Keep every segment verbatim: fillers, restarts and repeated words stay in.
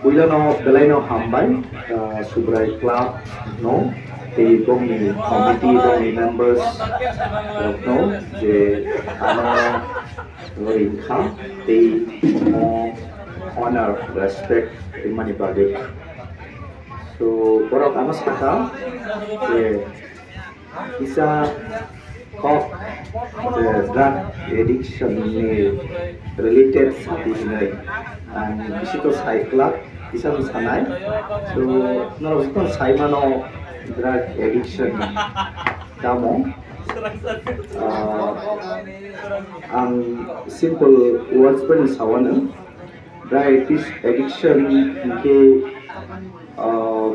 Puilano belaino hambai, ah, Subrai Club no, tei bongni committee, bongni members rokno je ano ringkha tei omo honor, respect rimani bagwi. So, borok ano saka je kisa kok je drug addiction ni related sati hinwi ang bisi to sai glak, kisa no sanai. So, norok joto sai mano drug addiction tamo. Ah, ang simple words bai no sawano. Drug addic-, addiction hinkhe, ah,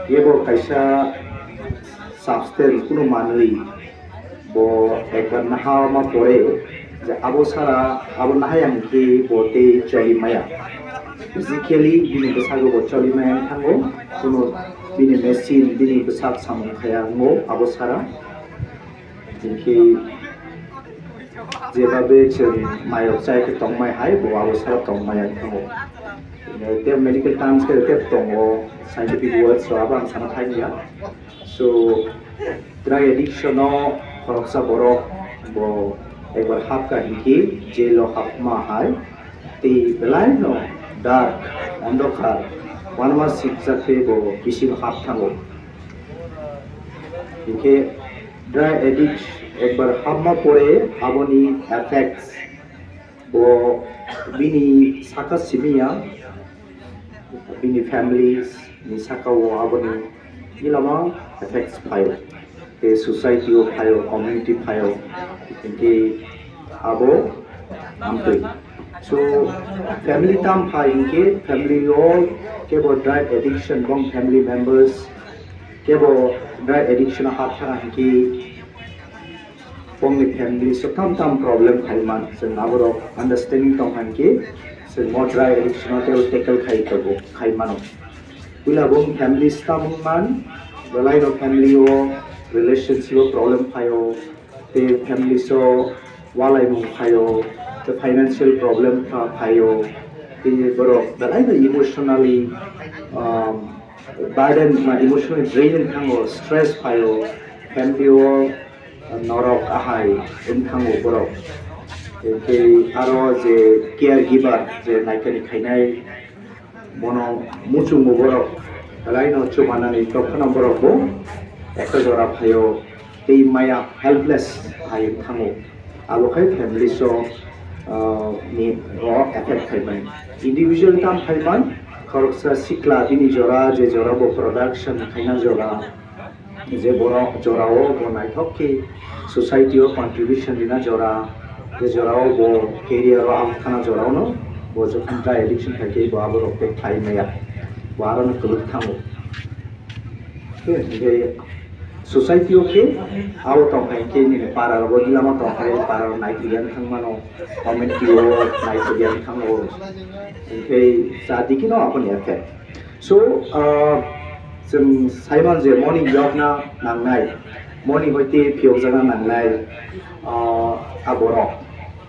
kebo kaisa substance, kunu manwi bo ekbar naharma pore je abo sara, abo nahaya hinkhe bo tei choli maya. Physically bini bwsago bo choli maya wng thango, kunu bini machine, bini bwsak samung khaya wngo abo sara. Hinkhe jeba be chwng mayok chai khe tongmai hai, bo abo sara tongmaya wng thango. Tei medical terms khe tei tongo, scientific words rok abo ang sana thangya. So, drug addiction o khoroksa borok bo ekbar hapkha hinkhe jail o hapma hai. Tei belai no dark, ondokar, uanama sikjak khe bo bisingo hap thango. Hinkhe drug addict ekbar hapma pore aboni effects bo bini saka simi ya, bini families ni saka o aboni ilama effects phaio, tei society o phaio, community phaio, hinkhe abo amtwi. So family tam phai hinkhe family o kebo drug addiction bong family members kebo drug addiction o hap thana hinkhe bongni family so tam tam problem khai man, chwng aborok understanding tong kha hinkhe chwng mo drug addiction o tei tackle khai tongo, khai mano. Puila bong family stamung man, belai no family o relationship o problem phaio, tei family so walai mung phaio, tei financial problem pha-, phaio, tei borok belai no emotionally, um, burden, ma emotionally drain wng thango, stress phaio, family o norok ahai wng thango borok. Tei aro je caregiver, je naikani khainai, bono muchungo borok, belai no chubanani tongphano borok bo ekta jora phaio, tei maya helpless hai wng thango. Abo khai families o, ah, ni o effect khai mani. Individual tam khai man, khoroksa sikla bini jora, je jora bo production khaina jora, je borok jorao bo naithok khe society o contribution rina jora, je jorao bo career o ang thana jorao no bo jokhon drug addiction khai khe bo aborok tei khai maya, bo aro no kwlwk thango. Hinkhe society o khe abo tong kha hinkhe nini para rogo gilama tong kha, para rok naitugya wng thang mano, community o naitugya wng thango, hinkhe chadi kheno aboni effect. So, ah, chwng saiman je moni yokna nangnai, moni hoite phiyokjakna nangnai, ah, aborok.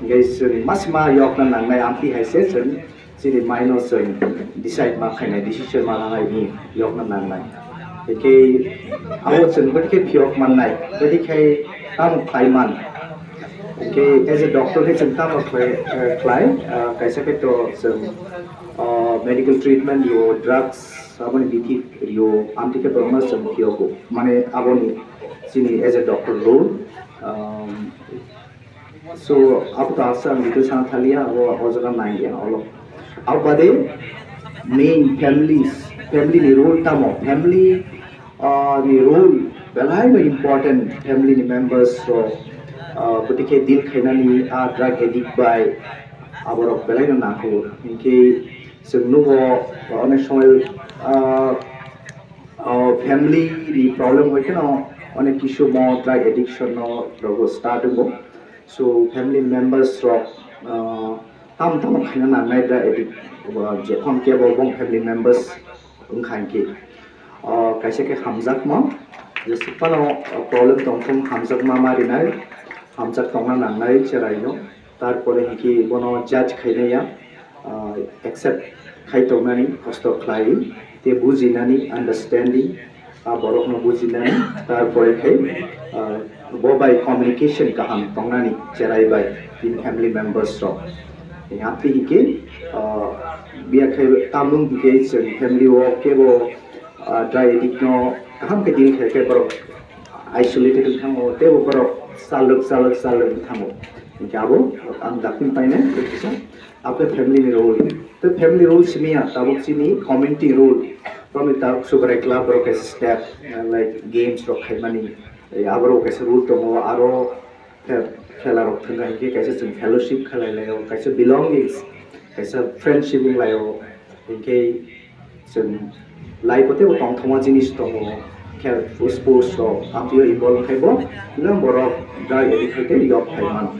Hinkhe chwng masima yokna nangnai, amtwi hai se chwng chini mind no chwng decide ma khainai, decision ma lanai ni yokna nangnai. Hinkhe abo chwng bwdikhe phiyok mannai, bwdikhe tamo khlai man. Hinkhe as a doctor khe chwng tamo khlai, eh, khlai, ah, kaisa khe to chwng, ah, medical treatment rio, drugs, aboni bithi rio, amtwi khe borokno chwng phiyogo. Mane aboni chini as a doctor role, um, so abo to asa ang detail sana thaliya, abo o jaga nangya olo. Abo bade main families, family ni role tamo, family, ah, ni role belai no important, family ni members rok, ah, bwtwi khe deal khainani a drug addict bai aborok belai no nangkukgo. Hinkhe chwng nugo onek somoy, ah, ah, family ni problem hoi kheno onek kisu mo drug addiction no rogo start wngo. So family members rok, ah, tam tamo khaina nangnai drug addict, ah, jokhon kebo bong family members wngkha hinkhe, ah, kaisa khe hamjakma, jesuk phano problem tongthung hamjakma ma rinai, hamjak tongna nangnai cheraino, tarpore hinkhe bono judge khainaiya, ah, accept khai tongnani, kosto khlai, te bujinani, understanding, a borokno bujinani, tarpore khai, ah, bo bai communication kaham tongnani, cherai bai, in family members rok. Amtwi hinkhe, ah, biya khai tamung hinkhe chwng family o kebo, ah, drug addict no kaham khe deal khai khe borok isolated wng thango, teibo borok chalok, chalok, chalok wng thango. Hinkhe abo ang dakhwini painai, kisa abo khe family ni role. Tei family role simi ya, tabuk chini community role. Romni tabuk Subrai Club rok kaisa step, like, games rok khaimani, eh, aborok kaisa role tongo, aro khe-, khela rok thwngkha hinkhe kaisa chwng fellowship khlai laio, kaisa belongings, kaisa friendship wng laio, hinkhe chwng life o teibo tongthokma jinis tongo, khe sports rok amtwio involve khai bo, nang borok drug addict khai tei yok khai mano.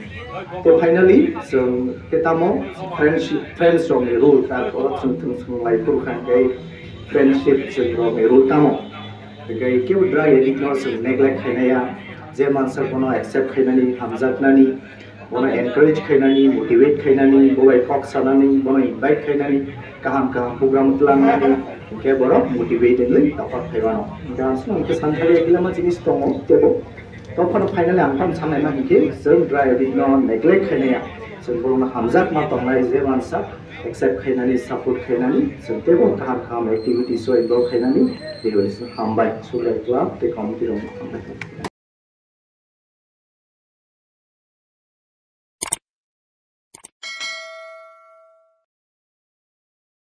Tei finally chwng khe tamo friendship, friends rok ni role, tarpor chwng thwng thwng lai phuru kha hinkhe friendship chwng rok ni role tamo. Hinkhe kebo drug addict no chwng neglect khainai ya, je mansa bono accept khainani, hamjaknani, bono encourage khainani, motivate khainani, bo bai kok sanani, bono invite khainani, kaham kaham program twlangnani, hinkhe borok motivate wngwi tongthok khaimano. Hinkhe ang swnam khe santhali ekilama jinis tongo, tebo tophano finally ang phano sanai ma hinkhe chwng drug addict no neglect khainai ya, chwng borokno hamjakma tongnai je mansa accept khainani, support khainani, chwng tebo kaham kaham activities o involve khainani, tei hambai, Subrai Club tei committee rokno hambai.